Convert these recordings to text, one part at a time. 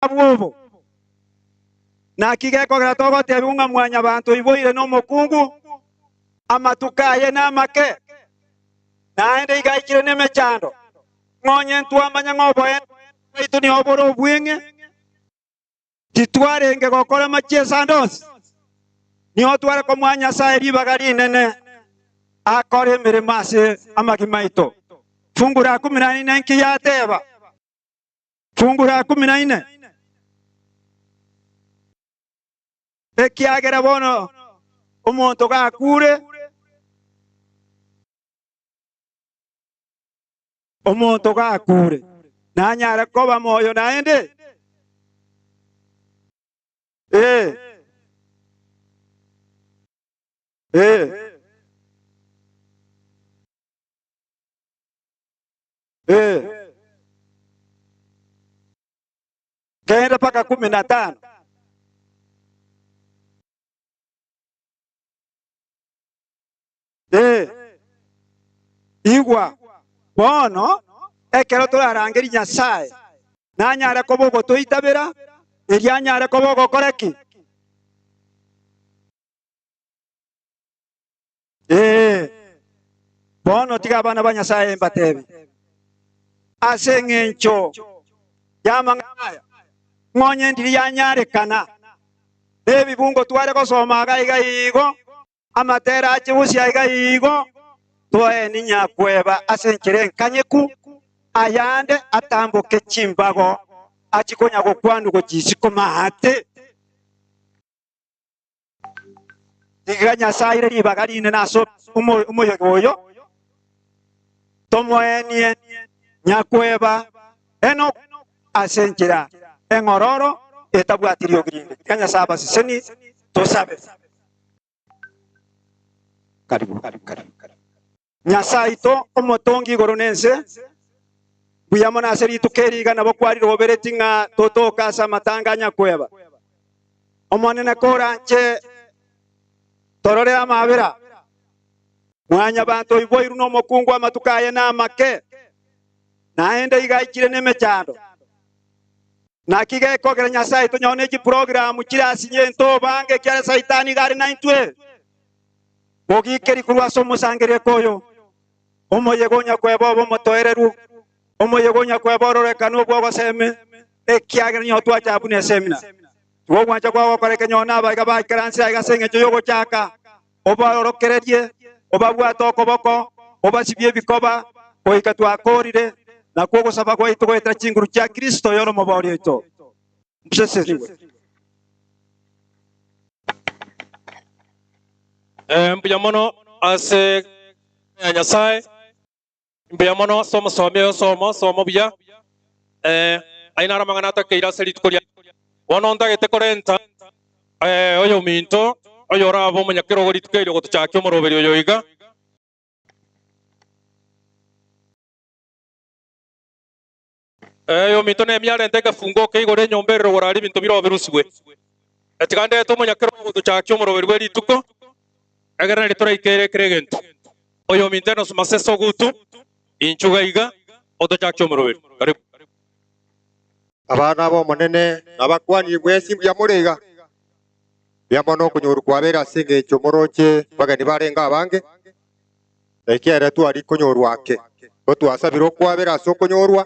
Obo. Naki gekogera togotebiwa ng'a mwanyabanto oiboire nomokungu, amatuko aye namake, naende iga aikire nemechando, ng'a onye ntwamanya ng'a oboene bwaito nigo bore obweng'e, titwarenge gokora amachiesa ande onsi. Nigo tware komoa Nyasae ribaga rinene akore emeremo ase amagima aito. Fungu la kumi na ine nki yateba? Fungu la kumi na ine. Ekiagera bono omonto gakure, omonto gakure, nanyare koba moyo naende? Ee, ee. Ee. Genda mpaka 15. Ee. Igwa, bono, ekero torarangerie Nyasae, nanyare koba ogotoitabera, erio anyare koba ogokora ki? Ee, bono tiga abana ba Nyasae mbateebie, ase engencho y'amang'ana aya, ng'a onye ndiri yanyarekana, na ebibungo tware gosoma iga iga igo, amatera ache bosio aiga igo, toeni nyakweba ase enchera enkanyeku, ayande atamboke chimbago, achie konya gokwanwa gochia isiko maate. Tiga Nyasae aire ribaga rinene ase omoyega oyo, tomoenie nyakweba Enok ase enchera eng'ororo etabwati riogi rinde. Tiga Nyasae abasesenie, tosabe. Karibu. Nyasae oito, omotongi igoro na ense, mbuya mono ase rituko eri iga nabo kwarirobereti ng'a totoke ase amatanga a nyakweba. Omonene koranche torore amabera. Mwanyabanto oiboirwe nomokungu amatuko aye namake, naende iga aikire nemechando. Naki gekogera Nyasae tonyore ne chiprogramu chire asinye ntobange ekiagera Saitani iga are naintwe. Bogikeri korwa ase omosangerereko oyo, omoyega onyakweba obe omotoereru, omoyega onyakweba ororekane obw'ogoseme, ekiagera nigo twacha buna esemina. Tiga ogwancha kwao gokora ekenyoro na abaiga baikaransire aiga ase engencho y'ogochaka, obaorokererie, obabwate okoboko, obasibie ebikoba, goika twakoorire, nakwo ogosaba gwaito goetera chinguru chia Kristo oyore Omoboori oito. Msesenigwe. Mbuya mono ase ya Nyasae, mbuya mono ase omosomi oyo somo, soma buya. Ayio naro amang'ana atakeire ase rituko ria bono ntagete korenta oyominto oyorabe omonyakerogo rituko erio gotochakia omoroberi oyo iga. Oyominto Nehemia arente egefungo oke igoro enyomba ere rogoro aria ebinto bire birusigwe. Tiga ndete omonyakerogo ogotochakia omoroberi bwe rituko, egere nario toraikere kera egento. Oyominto Enos Masese Ogutu, inchuga iga, otochakie omoroberi. Karibu. Abana b'Omonene nabakwanirie mwensi mbuya more iga. Mbuya mono okonyorwa kwabeire ase engencho moroche bageni barenge abange, na ekiagera twari konyorwa ake, ko twasabire okwabera ase okonyorwa,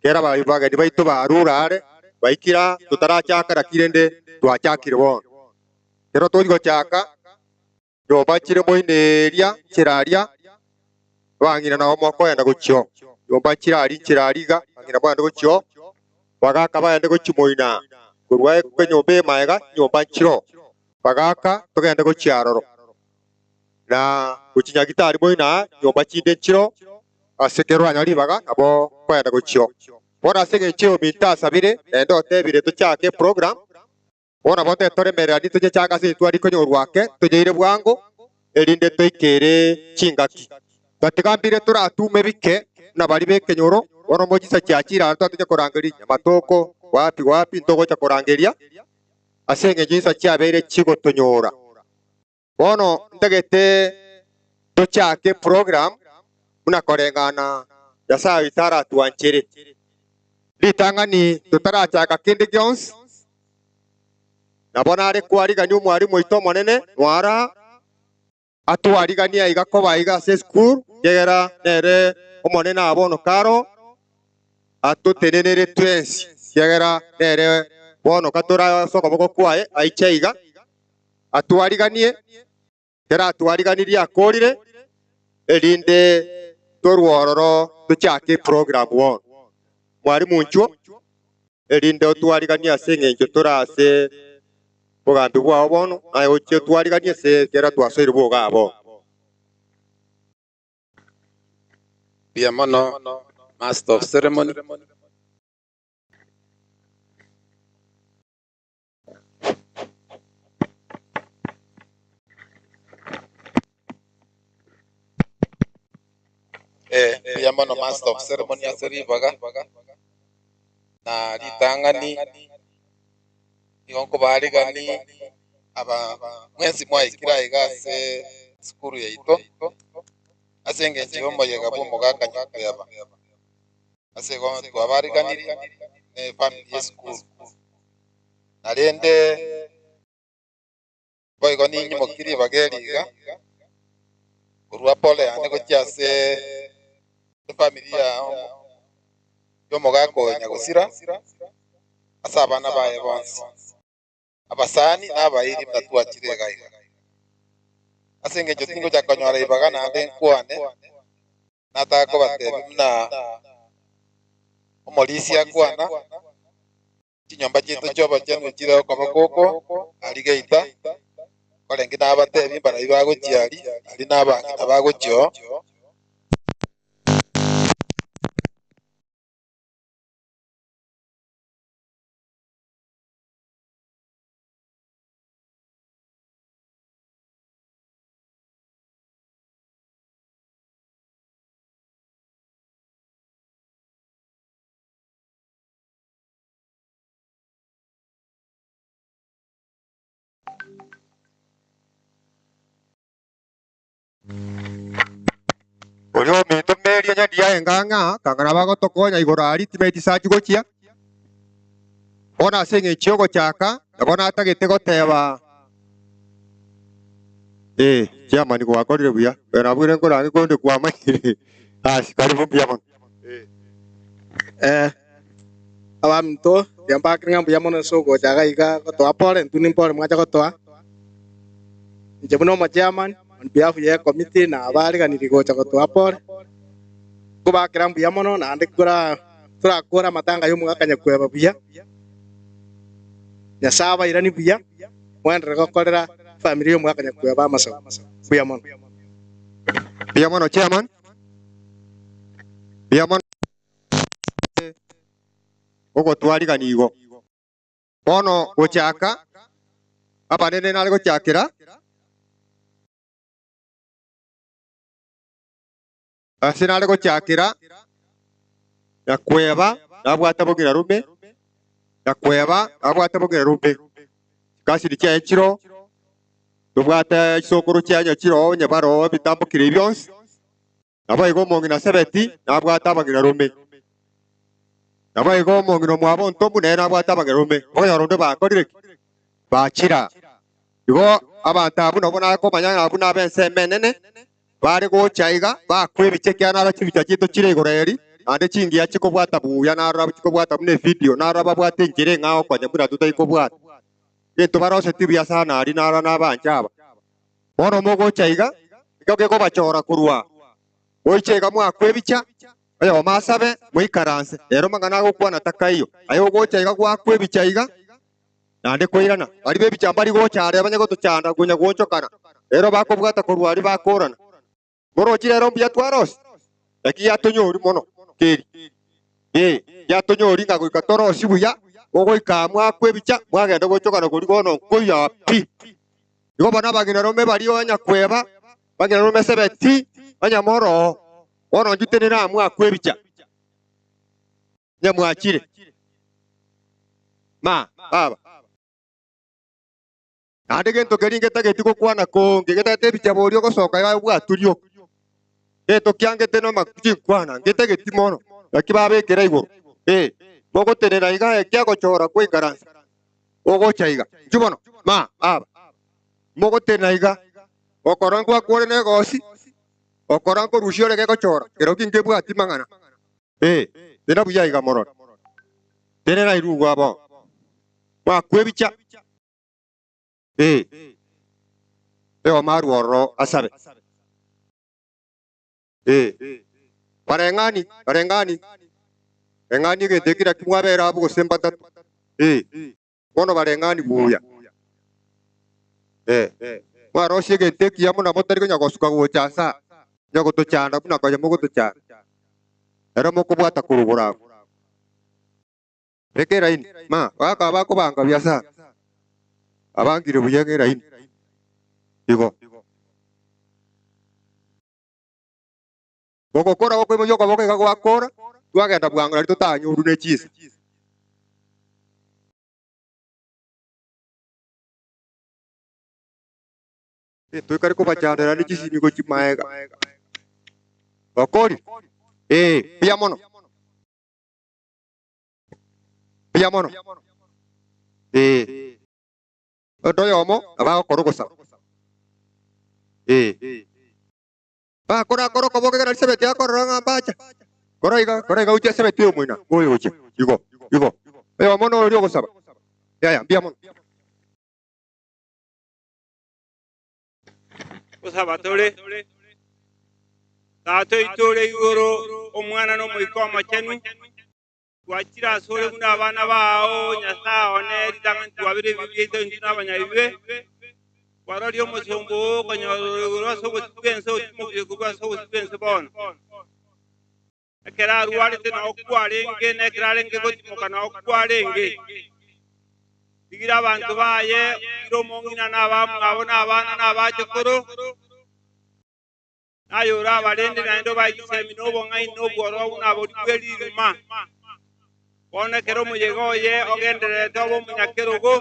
kera abageni baito barure are, baikire aa, totarachaka naki rende twachakire bono. Ekero tori gochaka, nyomba chire moino eria nchera aria, abang'ina nabo mokoenda gochia oo, nyomba chire aria nchera aria iga, abang'ina moende gochia oo, abagaka bagende gochia moino aa, korwa enyomba eye magega, nyomba nchire oo, abagaka togende gochia aroro. Na gochia Nyagitari moino aa, nyomba chinde nchireo, ase ekero oranyore ribaga nabo nkoenda gochio. Bono ase engencho y'ominto asabire, naende otebire tochake eprogram, bono nabo tetoremereranie tochechake ase intwe aria konyorwa ake, tonyeire bwango, erinde toikere chingaki. Tatiga mbire toratume bike buna baria b'ekenyoro, bono mochisa chiachire aro twatoche korangeria nyamatoko, wapi wapi ntogocha korangeria, ase engencho chinsa chiabeire chigotonyora. Bono ntagete tochake eprogram buna koreng'ana Nyasae oito aratwanchere. Ritang'ani totarachaka kende gionsi, nabo nare kwarigania omwarimu oito omonene nwara atwariganie aiga koba aiga ase esukuru, ekiagera nere omonene aa bono karo atotenenere twensi, ekiagera nere bono katore ase okoboko kwaye aiche aiga atwariganie, ekero atwariganirie akorire, erinde torwe ororo tochake eprogram bono. Mwarimu inchuo, erinde otwariganie ase eng'encho tore ase obogambi bwao bono, naye ochie otwariganie ase ekero twasoire bogaa bono. Mbuya mono Master of Ceremony. Eh, mbuya mono Master of Ceremony ase ribaga na ritang'ani nigo nkobarigani aba mwensi mwaikire aiga ase esukuru yaito ase engencho y'omoyega bw'omogaka Nyakweba. Ase igo twabariganirie ne efamiri y'esukuru. Na rende boigo ninyimokie ribaga eri iga, korwa pole yane gochia ase efamiri ya y'omogaka oyo Nyagosira, ase abana baye bonsi, abasani na abairi buna twachire iga iga. Ase engencho tingocha konyora ribaga naende nkwane, nataka kobatebia buna omorisia akwana, Chinyomba chiaito chi'obochenu chire okoboko oko aria geita, korende nabateebie mbarabwo bagochia aria, aria nabang'ina bagochia oo. Oria ominto meria nyadia engang'a, kang'ana bagotokonya igoro aria timeti sachi gochia. Bono ase eng'encho y'ogochaka, nabo natagete goteba, Eh, chairman gwakorire buya, oyo nabwire nkorange konde kwamanyire. Asi, karibu mbuya mono. Eh, abaminto, tiga mbakere ng'a mbuya mono ase ogocha iga iga gotoa pore, intwe nimpore mwacha gotoa. Inche buna omochairman, on behalf ye committee na abaariganirie gocha gotoa pore, nkobakera mbuya mono naende kora torakore amatanga y'omogaka Nyakweba buya. Nyasae abairanie buya, moenderere gokorera efamiri y'omogaka Nyakweba amasabo. Mbuya mono. Mbuya mono chairman. Mbuya mono ase ogotwarigania igo. Bono gochaka, abanene nare gochakera ase nare gochakera Nyakweba nabwate bong'ina rume, Nyakweba nabwate bong'ina rume, chikasini chiaye chiroo, tobwate chisokoro chiaye chiroo onye baroo ebitambokire ebi bionsi. Naboigo omong'ina Sebeti nabwate abang'ina-rume. Naboigo omong'ina omwabo Ontomu nere nabwate abang'ina-rume. Okonyora onde bakorire ki? Bachira. Igo abanto abwo nabwo nakomanya ng'a abwo nab'ensemo enene, bare gocha iga, bakwa ebicha ekiagera naro chibicha chiaito chire igoro eri, naende chingiya chikobwata buya, narora chikobwata buna evidio, narora babwate enchera eng'ao konya buna totari kobwata. Egento barosetie buya sana aria narora nabanche aba. Bono mogocha iga, nigo gekobachora korwa goicha iga mwakwa ebicha, oyomo asabe, moikaranse. Ero mang'ana agokwana takaiyo. Aye ogocha iga gwakwa ebicha iga, naende koirana. Baria b'ebicha mbari gocha are banye gotochanda konya goonchokana. Ero bakobwata korwa aria bakorana. Morochi rero mbuya twarosia? Naki yatonyori mono keri. Ee, yatonyori ng'a goika torosie buya, gogoika aa mwakwa ebicha, mwagenda gochokana koria bono nkoyia pi. Igo bono abang'ina-rome baria onyakweba, abang'ina-rome sebeti, onye moroo, bono inchuo tenena aa mwakwa ebicha. Onye mwachire. Ma, baba. Naende gento keria ngetageti gokwana konge, getagete ebicha boria ogosoka iga bwaturia oko. Gento kiangete noma chinkwana, ngetageti mono, naki babekera igoro. Ee. Mogotenena iga eki agochora goikaransa, ogocha iga. Inchuo bono, ma, aba. Mogotenena iga, okora ngwakwore negosi, okora nkorusia ore gegochora, keroki nkebwati mang'ana. Ee, tena buya iga morore. Tenena irugo abo. Mwakwebicha. Ee, eoma arue ororo asabe. Ee, bareng'ani, bareng'ani, reng'ani egento eki naki mwabera abwo gose mbatato. Ee, bono bareng'ani buya. Ee, mwarosia egento ekiya buna motari konya gosuka gocha ase aa, konya gotochanda buna konya mogotochanda. Ero mokobwata korwa igoro abwo. Beka eraini, ma, bakaba bakobanga buya sana, abangire buya ng'eraini. Igo. Ogokora gokoimokia okoboko iga gwakora, twagenda bwango nario totanyorwe ne chinsa. Toikare kobachandera ne chisimi gochia maega. Okori? Ee, mbuya mono. Mbuya mono. Ee. Onde oyomo nabo agokora ogosaba. Ee. Bakorakora okoboko ekero Elisabeti akorora ng'a mbacha. Kora iga, kora iga gochia Elisabeti omoina oyo gochia. Igo, igo. Oyomo noria ogosaba. Yaya, mbuya mono. Gosaba tore. Tata oito ore igoro, Omwana na Omoika Omochenu, twachire asore buna abana bao, Nyasae one, ritang'ani twabere ebibe biaito intwe na abanyabibe, kwaroria omosomba oo okonyora ore igoro ase obosio bw'ense otimokire korwa ase obosio bw'ense bono. Ekero arwarete nao kwarenge, na ekero arenge gotimoka nao kwarenge. Rigira abanto baye, rigira omong'ina na abamwabo, na abana, na abachokoro, naye orabarende naende obae chisemi na obong'aini na obwororo buna boria bwe riruma. Bono ekero omoyega oye ogendererete obe omonyakerogo,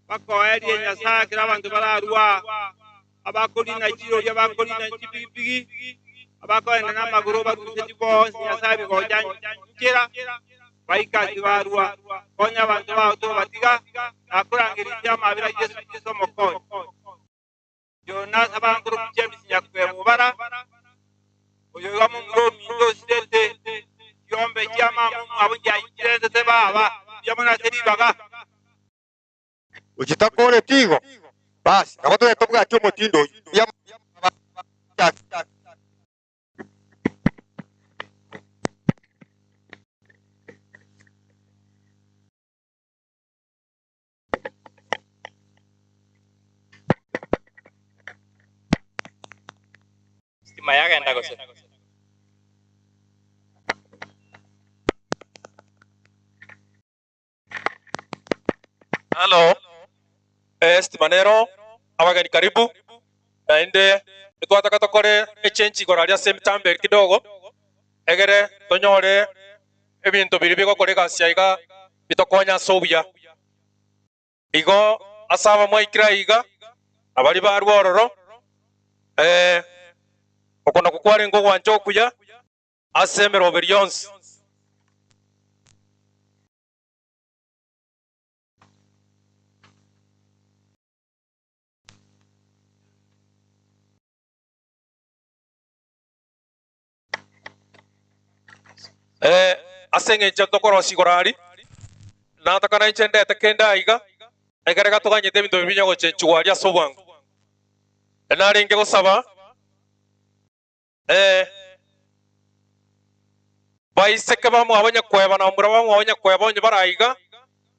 bakoerie Nyasae ekero abanto bararua, abakorina chirori, abakorina chipigipigi, abakoenda namagoro barusetie bonsi Nyasae ebigocha nchera, baika ase barua. Konya abanto bao tobatiga, nakorangeretie amabera a Yeso Kristo Omokonyi. Jonas abankoroku James Nyakwebobara, oyo iga momura ominto osirete chiombe chia mama omwabo nchiachirentete baba, mbuya mono ase ribaga. Ochitakoreti igo, basi nabo tobe tobwati omotindo oyio. Mbuya mono. Stima yagenda gose? Halo. Eh, stima nero abageni karibu naende etwataka tokore echange igoro aria ase emitambo eri kidogo egere tonyore ebinto biria bigokora egasi aiga bitokonye ase obuya. Igo ase abamwaikire aiga, na baria barua ororo, ee, oko nakwo kwarenge ogwancha okuya ase emeroberi yonsi. Ee, ase engencho ntokorosia igoro aria, nataka inche ndete kende aiga, ekere gatoganyete ebinto ebi binya gochenchigwa aria ase obwango. Narenge gosaba, ee, baiseke bamwabo nyakweba na bamura bamwabo nyakweba onye bare aiga.